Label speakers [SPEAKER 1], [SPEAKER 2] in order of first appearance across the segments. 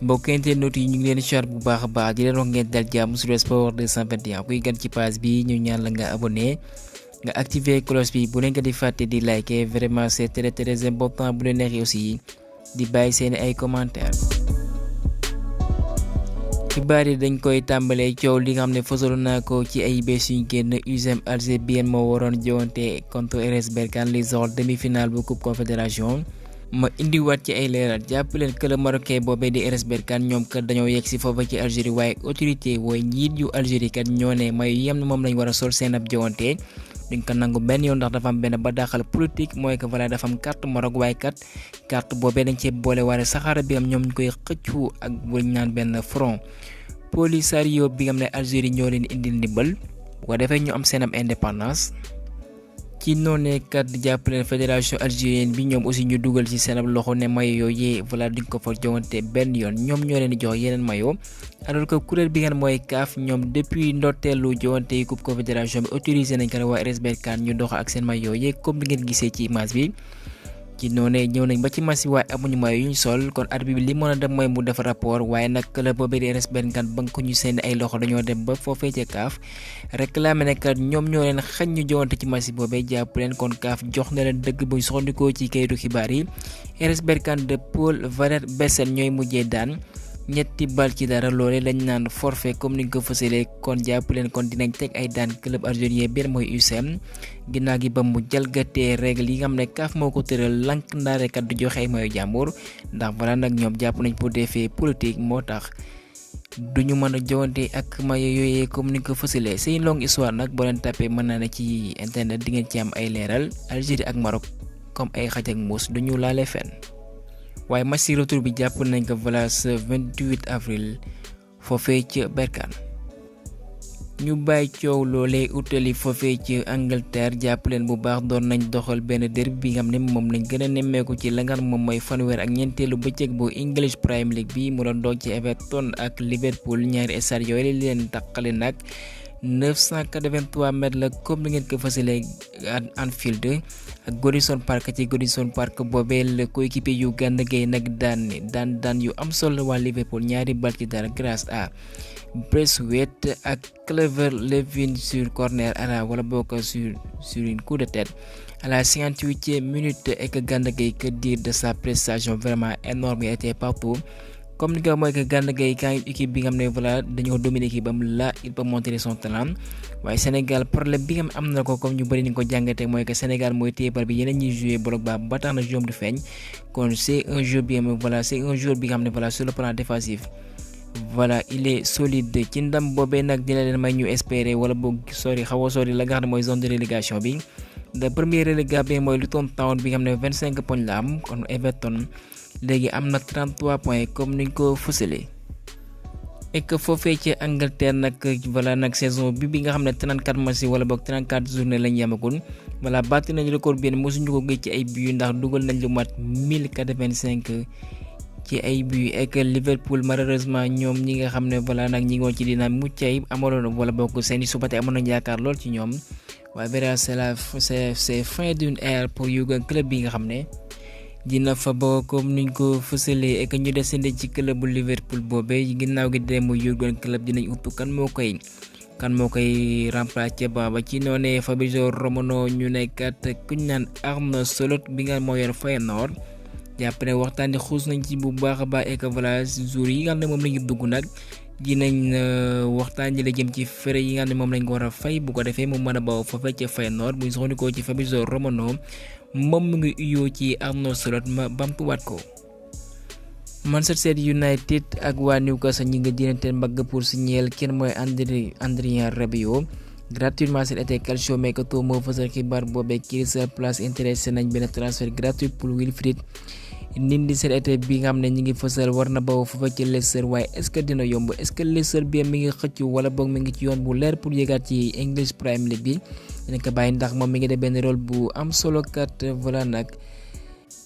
[SPEAKER 1] mbokk internet yi ñu ngi leen di char bu baax a baax di leen wax ngeen dal jàmm sur sport 221 kuy gan ci page bi ñu ñaan la nga abonné nga activer cloche bi bu leen ko di fàtte di liker vraiment c'est très important bu leen neexee aussi di bàyyi seeni ay commentaires. xibaar yi dañ koy tàmbalee coow li nga xam ne fësaloon naa ko ci ay bés yu génn USM Alger moo waroon jowante contre RS Berkane li soxal demi-finale bu coupe confédération. ma indiwaat ci ay leeral jàpp leen club marocain boobee di RS Berkane ñoom kat dañoo yegg si foofa ci Algérie waaye autorité wooy njiit yu Algérie kat ñoo ne may yem na moom lañ war a sol seen ab jowante duñ ko nangu benn yoon ndax dafa am benn badaaxal politique mooy que voilà dafa am carte Maroc waaye kat carte boobee dañ cee boole waare saxaara bi am ñoom ñu koy xëccu ak buñ naan benn front Polisario bi nga xam ne Algérie ñoo leen indil ndimbal bu ko defee ñu am seen ab indépendance. ci noonee kat jàppale fédération algérienne bi ñoom aussi ñu dugal ci seen ab loxo ne mayo yooyu voilà duñ ko fa jowante benn yoon ñoom ñoo leen di jox yeneen mayo alors que kuréel bi ngeen mooy CAF ñoom depuis ndorteelu jowante yi coupe confédération bi autorisé nañ ko ne waa RS Berkane ñu dox ak seen mayo yooyu comme bi ngeen gisee ci image bi. ci noonee ñëw nañ ba ci match waaye amuñu mayo yuñ sol kon arbitre bi li mën a dem mooy mu def rapport waaye nag club boobee di RS Berkane ba nga ko ñu seen ay loxo dañoo dem ba foofee ca CAF réclamé ne kat ñoom ñoo leen xañ ñu jowante ci match boobee jàpp leen kon CAF jox na leen dëgg buñ soxandikoo ci kayitu xibaar yi RS Berkane de Paul Valère Bessène ñooy mujjee daan ñetti bal ci dara loole lañ naan forfait comme niñ ko fësalee kon jàpp leen kon dinañ teg ay daan club algérien bi mooy USM ginnaaw gi ba mu jalgatee règle yi nga xam ne CAF moo ko tëral lank ndaarekat du joxe ay mayo jàmbur ndax voilà nag ñoom jàpp nañ pour des faits politiques moo tax duñu mën a jowante ak mayo yooyee comme ni ko fësalee c'est une longue histoire nag boo leen tapé mën naa ne ci internet di ngeen ci am ay leeral Algérie ak Maroc comme ay xaj ak muus duñu laale fenn. waaye match retour bi jàpp nañ ko voilà ce 28 avril foofee ca Berkane ñu bàyyi coow loolee utali foofee ci Angleterre jàpp leen bu baax doon nañ doxal benn derby bi nga xam ne moom lañ gën a nemmeeku ci la nga xam moom mooy fanweer ak ñeenteelu bëccëg bu English Premier League bi mu doon doog ci Everton ak Liverpool ñaari stade yooyu leen taqale nag 983 mètres la comme li ngeen ko fësalee Anfield ak Goodison Park ci Goodison Park boobee la coéquipier yu Gana Gueye nag daan yu am solo waa Liverpool ñaari bal ci dara grâce à Braithwaite ak Calvert-Lewin sur corner wala bokk sur une coup de tête à la 58e minute et que Gana Gueye que dire de sa prestation vraiment énorme était partout. comme ni nga mooy que Gana Gueye quand équipe bi nga xam ne voilà dañoo dominer équipe bam là il peut montrer son talent waaye Sénégal problème bi nga am na ko comme ñu bëri ni ko jàngatee mooy que Sénégal mooy téye bal bi yeneen ñuy jouer bloc bas ba tax na jom du feeñ kon c'est un joueur bien voilà c'est un joueur bi nga xam ne voilà sur le plan défensif voilà il est solide ci ndam boobee nag dina leen may ñu espérer wala boog xaw a sori la nga xam ne mooy zone de relégation bi le premier relégable mooy Luton Town bi nga xam ne 25 points la am kon Everton léegi am na 33 points comme niñ ko fësalee et que foofee ci Angleterre nag voilà nag saison bi nga xam ne 34 matchs wala boog 34 journées lañ yamagul voilà bàtt nañ record bi mosuñu ko gëj ci ay buts ndax dugal nañ lu mat 1085 ci ay buts et que Liverpool malheureusement ñoom ñi nga xam ne voilà nag ñi ngi woon ci dina mucc ayib amaloon wala boog seeni supporters amoon nañ yaakaar lool ci ñoom waaye vera c'est fin d'une ère pour Jürgen Klopp bi nga xam ne dina fa ba comme niñ ko fësalee et que ñu descendre ci club bu Liverpool boobee ginnaaw gi dem Jürgen Klopp dinañ uttu kan moo koy remplacer ba ci noonee Fabrizio Romano ñu nekkat kuñ naan Arne Slot bi nga moo yor Feyenoord jàpp ne waxtaan di xuus nañ ci bu baax a baax et que voilà jour yi nga xam ne moom lañu dugg nag dinañ waxtaan ji la jëm ci fere yi nga xam ne moom lañ ko war a fay bu ko defee mu mën a bawoo fa ca Feyenoord buñ soxandikoo ci Fabrizio Romano moom mu ngi uyoo ci Arne Slot ma bamtuwaat ko. Manchester United ak waa Newcastle ñi nga dinante mbagg pour signer kenn mooy Adrien Rabiot gratuitement cet été Calcio Mercato moo fësal xibaar boobee Crystal Palace intéressé nañ benn transfert gratuit pour Wilfried Ndidi cet été bi nga xam ne ñi ngi fësal war na bawoo foofa ci Leicester waaye est-ce que dina yomb est-ce que Leicester bi mi ngi xëccu wala boog mi ngi ci yoon bu leer pour yéegaat ci English Premier League bi dina ko bàyyi ndax moom mi ngi def benn rôle bu am solo kat voilà nag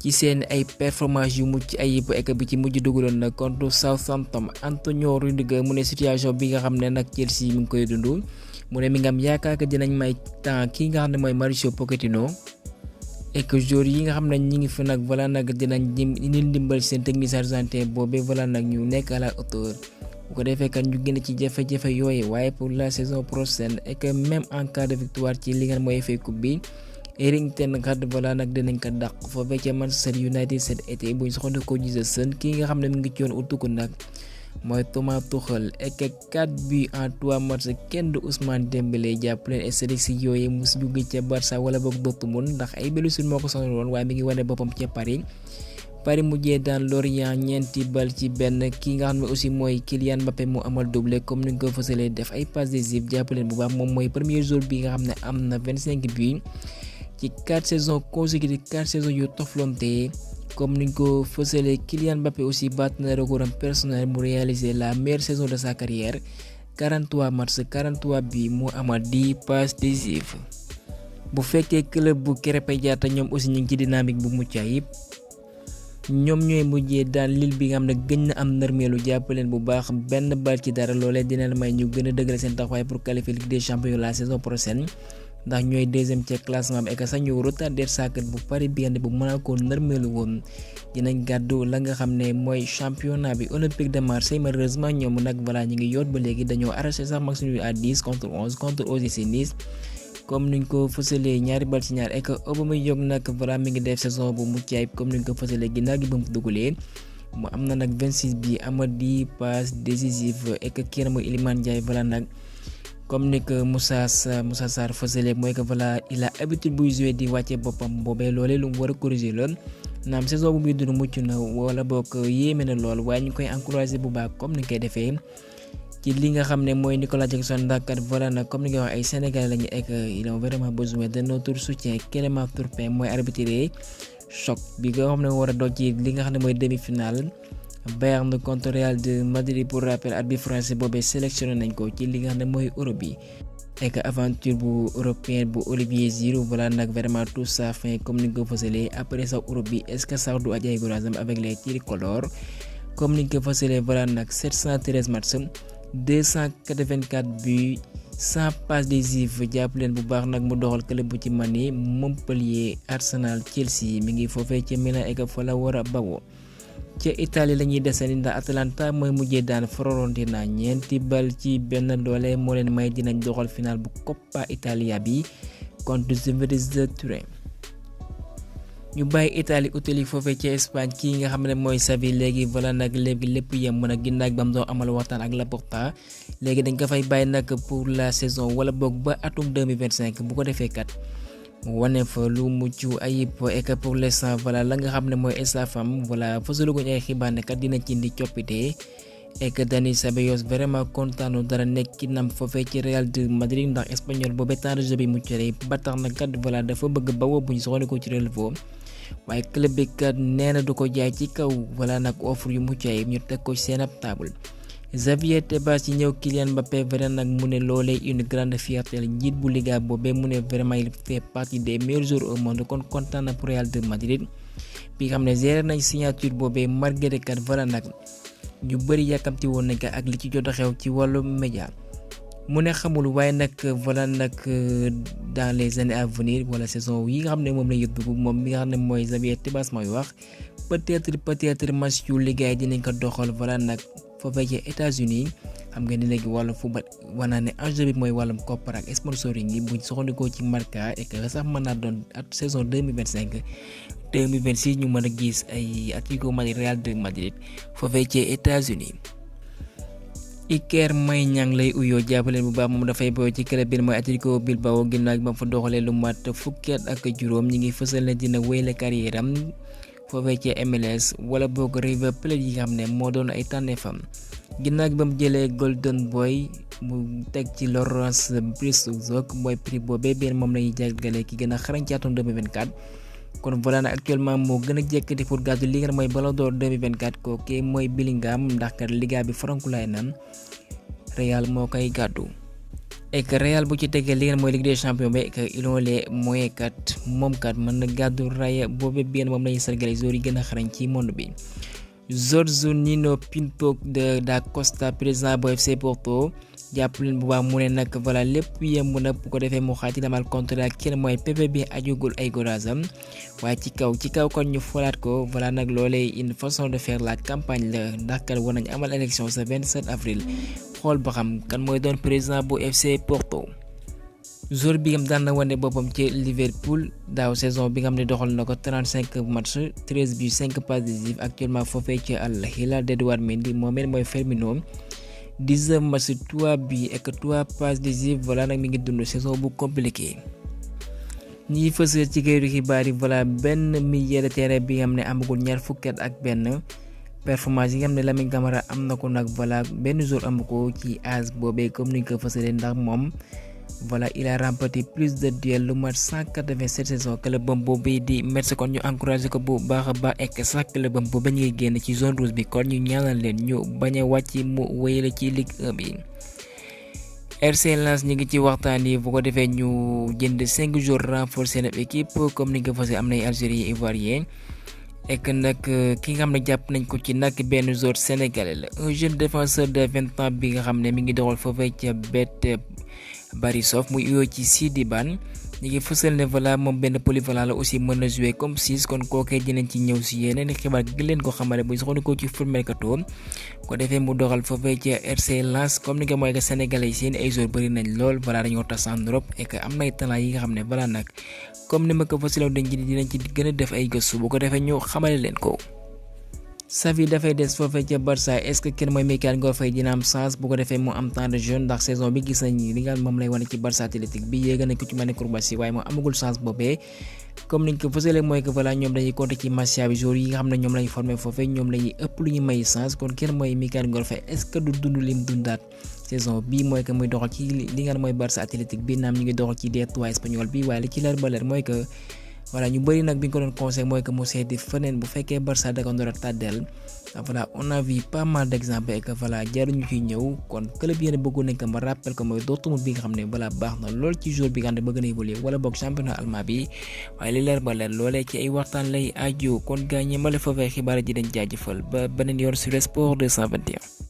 [SPEAKER 1] ci seen ay performance yu mucc ayib équipe bi ci mujj dugaloon na contre Southampton Antonio Rudiger mu ne situation bi nga xam ne nag Chelsea mi ngi koy dund mu ne mi ngi am yaakaar que dinañ may temps kii nga xam ne mooy Mauricio Pochettino et que joueurs yi nga xam ne ñi ngi fi nag voilà nag dinañ dimbal seen technicien argentin boobee voilà nag ñu nekk à la hauteur bu ko defee kat ñu génn ci jafe-jafe yooyu waaye pour la saison prochaine et que même en cas de victoire ci li nga mooy FA Cup bi Erik ten Hag voilà nag dinañ ko dàq foofee ca Manchester United cet été bu ñu soxandikoo ci Sën kii nga xam ne mi ngi ci yoon utu ko nag mooy Thomas Tuchel et que 4 buts en 3 matchs kenn du Ousmane Dembélé jàpp leen esthétique yooyu mu jóge ca Barça wala boog Dortmund ndax ay blessures moo ko sonal woon waaye mi ngi wane boppam ca Paris mujjee daan Lorient ñeenti bal ci benn ki nga xam ne aussi mooy Kylian Mbappé mu amal doublé comme ni nga ko fësalee def ay passes décisives jàpp leen bu baax moom mooy premier joueur bi nga xam ne am na 25 buts ci 4 saisons consécutives 4 saisons yu toflante. Comme niñ ko fësalee Kylian Mbappé aussi baat na record personnel mu réaliser la meilleure saison de sa carrière 43 matchs 43 buts mu amal 10 passes décisives. bu fekkee club bu Krépin Diatta ñoom aussi ñu ngi ci dynamique bu mucc ayib ñoom ñooy mujjee daan Lille bi nga xam ne gën na am nërmeelu jàpp leen bu baax benn bal ci dara loolee dina la may ñu gën a dëggal seen taxawaay pour qualifier Ligue des Champions la saison prochaine. ndax ñooy deuxième ca classement bi ak sax ñu retardé sàkkat bu Paris bi bu Monaco nërmeelu woon dinañ gàddu la nga xam ne mooy championnat bi. Olympique de Marseille malheureusement ñoom nag voilà ñu ngi yoot ba léegi dañoo arraché sax match nul à 10 contre 11 contre OGC Nice comme niñ ko fësalee ñaari bal ci ñaar et que Aubameyang nag voilà mi ngi def saison bu mucc ayib comme niñ ko fësalee ginnaaw gi ba mu dugalee mu am na nag 26 bi ama 10 passes décisives et que kii mooy Iliman Ndiaye voilà nag. comme ni que Moussa Sarr fësalee mooy que voilà il a habitude buy jouer di wàcce boppam boobee loolee lu mu war a corriger lool naam saison bu muy dund mucc na wala boog yéeme na lool waaye ñu koy encourager bu baax comme ni koy defee ci li nga xam ne mooy Nicolas Jackson ndax kat voilà nag comme ni nga wax ay Sénégalais lañu ek ils ont vraiment besoin de notre soutien. Clément Turpin mooy arbitré choc bi nga xam ne war a doon ci li nga xam ne mooy demi-finale. Bayern contre Real de Madrid pour rappel arbitre français boobee sélectionné nañ ko ci li nga xam ne mooy Europe bi et que aventure bu européenne bu Olivier Giroud voilà nag vraiment tout ça fin comme ni nga ko fësalee après ça Europe bi est-ce que sax du aj ay gorazam avec les tricolores comme ni nga ko fësalee voilà nag 713 matchs 284 buts 100 passes décisives jàpp leen bu baax nag mu doxal club bu ci mani Montpellier Arsenal Chelsea mi ngi foofee ca Milan et que fa la war a bawoo. ca Italie la ñuy desandi ndax Atalanta mooy mujjee daan Fiorentina ñeenti bal ci benn doole moo leen may dinañ doxal final bu Coppa Italia bi contre Juventus de Turin. ñu bàyyi Italie utali foofee ca Espagne kii nga xam ne mooy Xavi léegi voilà nag lépp yem nag ginnaaw ba mu doon amal waxtaan ak Laporta léegi dañ ko fay bàyyi nag pour la saison wala boog ba atum 2025 bu ko defee kat. wane fa lu mucc ayib et que pour l'instant voilà la nga xam ne mooy estafam voilà fasalu ko ay xibaar ne kat dina ci indi coppite et que Dani Ceballos vraiment kontaanu dara nekk ci nam foofee ci Real de Madrid ndax espagnol boobu temps de jeu bi mucc rek ba tax na kat voilà dafa bëgg bawoo bu ñu soxla ko ci relevo waaye club bi kat nee na du ko jaay ci kaw voilà nag offre yu mucc ayib ñu teg ko ci seen ab table. Javier Tebas ci ñëw Kylian Mbappé vraiment nag mu ne loolee une grande fierté la njiit bu Liga boobee mu ne vraiment il fait partie des meilleurs joueurs au monde kon kontaan na pour Real de Madrid bi xam ne géré nañ signature boobee malgré kat voilà nag ñu bëri yàkkamti woon nañ ko ak li ci jot a xew ci wàllu média mu ne xamul waaye nag voilà nag dans les années à venir wala saison yi nga xam ne moom la yóbbu moom mi nga xam ne mooy Javier Tebas mooy wax peut-être match yu Liga yi dinañ ko doxal voilà nag. foofee ci États-Unis xam nga ni léegi wàllum football wanaa ne enjeu bi mooy wàllum koppar ak sponsoring yi buñ soxandikoo ci Marca et que sax mën naa doon at saison 2025 2026 ñu mën a gis ay Atlético Madrid Real de Madrid foofee ci États-Unis Iker May Niang lay uyoo jàppaleen bu baax moom dafay boy ci club bi mooy Atlético Bilbao ginnaaw ba fa doxalee lu mat fukki at ak juróom ñi ngi fësal ne dina wéyale carrière am foofee ci MLS wala boog River Plate yi nga xam ne moo doon ay tànneefam ginnaaw ba mu jëlee Golden Boy mu teg ci Laurence Brissouk mooy prix boobee benn moom lañuy jàggale ki gën a xarañ ci atum 2024 kon voilà nag actuellement moo gën a jekkati pour gàddu li nga mooy Ballon d'Or 2024 kooku mooy Bellingham ndax kat liga bi farankulaay nan Real moo koy gàddu et que Real bu ci tegee li nga mooy Ligue des Champions ba et que ils ont les moyens kat moom kat mën na gàddu raaya boobee benn moom lañuy sargale joueurs yi gën a xarañ ci monde bi. Jorge Nuno Pinto da Costa président bu FC Porto jàpp leen bu baax mu ne nag voilà lépp yemb na bu ko defee mu xaati damal contrat kenn mooy PP bi ajugul ay goraasam waaye ci kaw kon ñu folaat ko voilà nag loolee une façon de faire la campagne la ndax kat war nañ amal élection ce 27 avril xool ba xam kan mooy doon président bu FC Porto. joueur bi nga daan na wane boppam ci Liverpool daaw saison bi nga xam ne doxal na ko 35 match 13 buts 5 passes décisives actuellement foofee ci Al Hilal d'Edouard Mendy moom it mooy Firmino 19 match 3 buts et 3 passes décisives voilà nag mi ngi dund saison bu compliqué. ñi fësal ci këyitu xibaar yi voilà benn milieu de terrain bi nga xam ne amagul ñaar fukki at ak benn performance yi nga xam ne Lamine Camara am na ko nag voilà benn jour amu ko ci âge boobee comme ni ñu ko fësalee ndax moom. Voilà, il a remporté plus de duels lu mat 187 saisons clubam boobu di Metz kon ñu encouragé ko bu baax a baax ek sax clubam boobu ñu ngi génn ci zone rouge bi kon ñu ñaanal leen ñu bañ a wàcc mu wéyale ci Ligue 1 bi. RC Lens ñu ngi ci waxtaan yi bu ko defee ñu jënd 5 jours renforcer seen équipe comme ni nga ko fasee am nay Algériens ivoiriens ek nag ki nga xam ne jàpp nañ ko ci nag benn joueur sénégalais la un jeune défenseur de 20 ans bi nga xam ne mi ngi doxal foofee ca Borisov muy uyoo ci Sidi Ban ñu ngi fësal ne voilà moom benn polyvalent la aussi mën na jouer comme 6 kon kookee dinañ ci ñëw si yeneen xibaar gi leen ko xamale bu soxla ko ci foot mercato ko defee mu doxal foofee ci RC Lens comme ni nga mooy que sénégalais yi seen ay joueurs bëri nañ lool voilà dañoo tas en Europe et que am nay talent yi nga xam ne voilà nag comme ni ma ko fësaloon dinañ ci gën a def ay gëstu bu ko defee ñu xamale leen ko. Xavi dafay des foofee ca Barça est-ce que kenn mooy Mikayil Ngor Faye dina am chance bu ko defee mu am temps de jeu ndax saison bi gis nañ li nga moom lay wane ci Barça Athletic bi yéega nañ ko ci mel ne Koulibaly waaye moom amagul chance boobee comme niñ ko fësalee mooy que voilà ñoom dañuy compter ci Masia bi joueurs yi nga xam ne ñoom lañu formé foofee ñoom lañuy ëpp lu ñu may chance kon kenn mooy Mikayil Ngor Faye est-ce que du dund lim dundaat saison bii mooy que muy doxal ci li nga mooy Barça Athletic bi naam ñu ngi doxal ci D3 espagnol bi waaye li ci leer ba leer mooy que voilà ñu bëri nag bi ñu ko doon conseil mooy que mu seeti feneen bu fekkee Barça da ko door a tàddeel voilà on a vu pas mal d'exemples et que voilà jaruñu ciy ñëw kon club yéen bëggoon nañ ko ma rappel ko mooy Dortmund bi nga xam ne voilà baax na lool ci jour bi nga xam ne bëgg na évoluer wala boog championnat allemand bi waaye li leer ba leer loolee ci ay waxtaan lay aju kon gaañee ma la fa fay xibaar ji dañ jaajëfal ba beneen yoon sur le sport 221.